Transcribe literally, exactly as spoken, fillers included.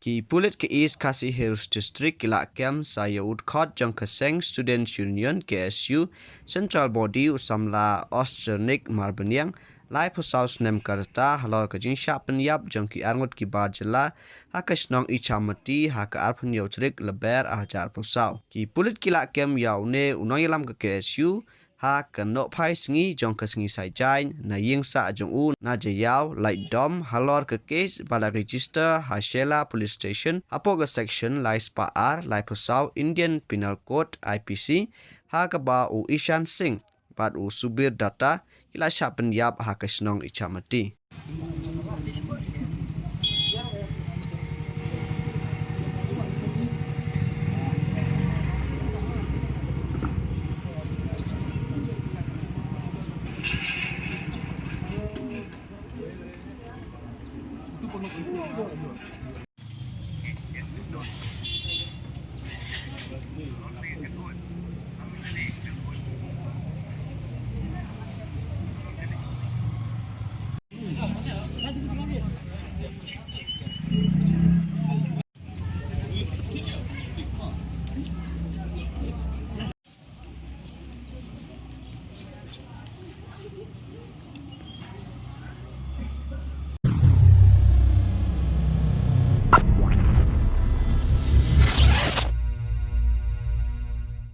Ki pulit ka East Khasi Hills District ki la kem sa ïa u dkhot jong ka seng Students Union, K S U, Central Body, u samla Austernic Marbaniang, laiphew saw snem ka rta, halor ka jingshah pynïap jong ki arngut ki bar jylla ha ka shnong Ichamati ha ka arphew hynñiew tarik Lber arhajar arphew saw. Ki pulit ki la kem ïa une u nongïalam ka K S U ha ka nohphai sngi jong ka sngi Saitjaiñ na ïing sah jong u na Jaïaw, Laitdom, halor ka case ba la register ha Shella Police Station hapoh ka section lai spah ar, laiphew saw Indian Penal Code, I P C, ha kaba u Ishan Singh bad u Subir Datta ki la shah pynïap ha ka shnong Ichamati.